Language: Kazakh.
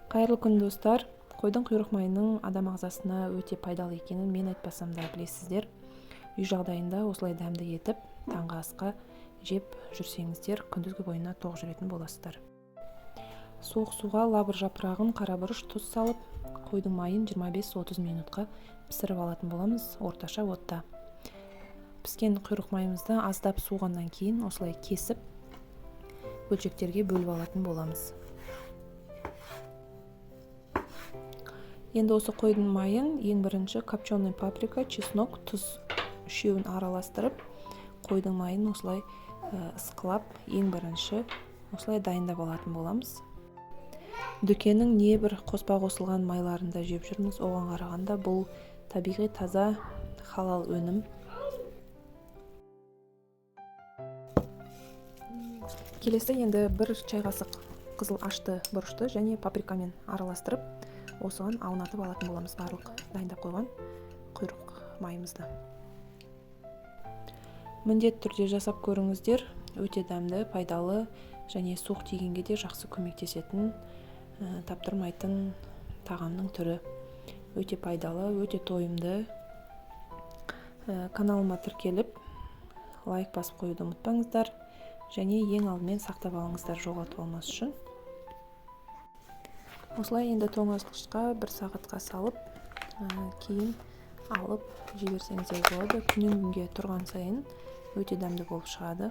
Қайырлы күн, достар. Қойдың құйрық майының адам ағзасына өте пайдалы екенін мен айтпасам да білесіздер. Үй жағдайында осылай дәмді етіп таңғы асқа жеп жүрсеңіздер, күндізгі бойына тоқ жүретін боласыздар. Суық суға лавр жапырағын, қара бұрыш, тұз салып, қойдың майын 25-30 минутқа пісіріп алатын боламыз орташа отта. Піскен құйрық майымызды аздап суығаннан кейін осылай кесіп бөлшектерге бөліп алатын боламыз. Енді осы қойдың майын ең бірінші копченый паприка, чеснок, тұз үшеуін араластырып, қойдың майын осылай ысқылап, ең бірінші осылай дайындап алатын боламыз. Дүкеннің небір қоспа қосылған майларын да жеп жүрміз. Оған қарағанда бұл табиғи таза халал өнім. Келесі енді бір чай қасық қызыл ашты бұрышты және паприкамен араластырып, осыған аунатып алатын боламыз барлық дайындап қойған құйрық майымызды. Міндетті түрде жасап көріңіздер. Өте дәмді, пайдалы және суық тигенге де жақсы көмектесетін, таптырмайтын тағамның түрі. Өте пайдалы, өте тойымды. Каналыма тіркеліп, лайк басып қоюды ұмытпаңыздар. Және ең алдымен сақтап алыңыздар, жоғалтып алмас үшін. Осылай енді тоңазытқышқа бір сағатқа салып, кейін алып жей берсеңіздер болады. Күннен күнге тұрған сайын өте дәмді болып шығады.